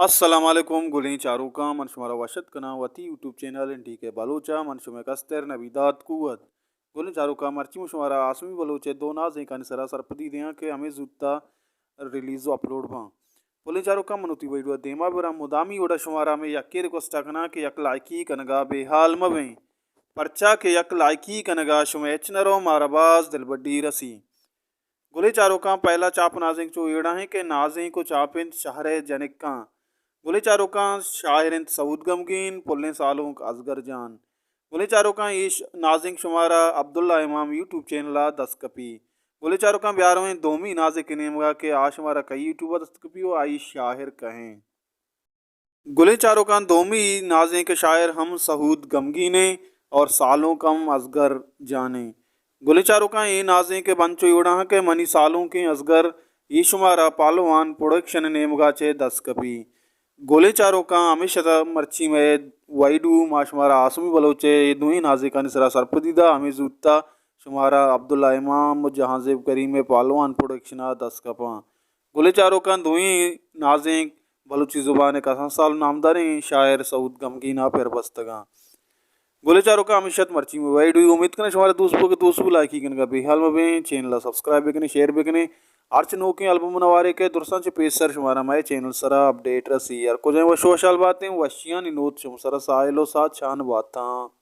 السلام علیکم گلیں چاروکاں، من شمارا وش اتک کناں وتی یوٹیوب چینل این ڈی کے بلوچ ءَ۔ من شمئے کستر نبی داد قوت۔ گلیں چاروکاں، مرچی من شمارا آسمی بلوچ ءِ دو نازینکانی سرا سرپدی دیاں کہ ہمے زوت ءَ ریلیز و اپلوڈ باں۔ گلیں چاروکاں، من وتی ویڈیو ءَ دیما براں، مدامی وڑا شمارا ہمے یکے ریکویسٹ ءَ کناں کہ یک لائکی کنگا بے حال مبیں، پرچا کہ یک لائکی کنگا شمئے ہچ نہ رو، مارا باز دلبڈی رسی۔ گلیں چاروکاں، پہلا چاپ نازینک چو ایڑا ہیں کہ نازینک و چاپ انت شہر ءِ جنکاں۔ گلیں چاروکاں، شاعر انت سعود گمگین، پلیں سالونک اصغر جان۔ گلیں چاروکاں، اے ش-، نازینک شمارا عبداللہ امام یوٹیوب چینل ءَ دست کپی۔ گلیں چاروکاں، بیارویں دومی نازینک نیمگا کہ آ شمارا کئی یوٹیوب ءَ دست کپی و آئی شاعر کہیں۔ گلیں چاروکاں، دومی نازینک شاعر ہم سعود گمگین ایں اور سالونک ہم اصغر جان ایں۔ گلیں چاروکاں، اے نازینک بنت چو ایوڑا ہاں کہ منی سالونکیں اصغر، اے شمارا پہلوان پروڈکشن نیمگا چہ دست کپی۔ گلیں چاروکاں، ہمیشہ تا مرچی مئے ویڈیو ما شمارا آسمی بلوچ ءِ اے دوئیں نازینکانی سرا سرپدی دا، ہمے زوت ءَ شمارا عبداللہ امام و جہانزیب کریم ءِ پہلوان پروڈکشن ءَ دست کپاں۔ گلیں چاروکاں، دوئیں نازینک بلوچی زبان ءِ کسان سال نامداریں شاعر سعود گمگین ءَ پر بستگاں۔ گلیں چاروکاں، ہمیشہ ات مرچی مئے ویڈیو۔ امید کناں شمارا دوست بوگ، دوست بو، لائکی کنگا بے حال مبیں، چینل ءَ سبسکرائب بکنے، شیئر بکنے، ہرچ نوکیں البم نوارے کہ درساں چہ پیسر شمارا مئے چینل سرا اپڈیٹ رسی۔ ہر کجائیں وش وشحال باتیں، وشیانی نود شم سرا ساحل و ساچان باتاں۔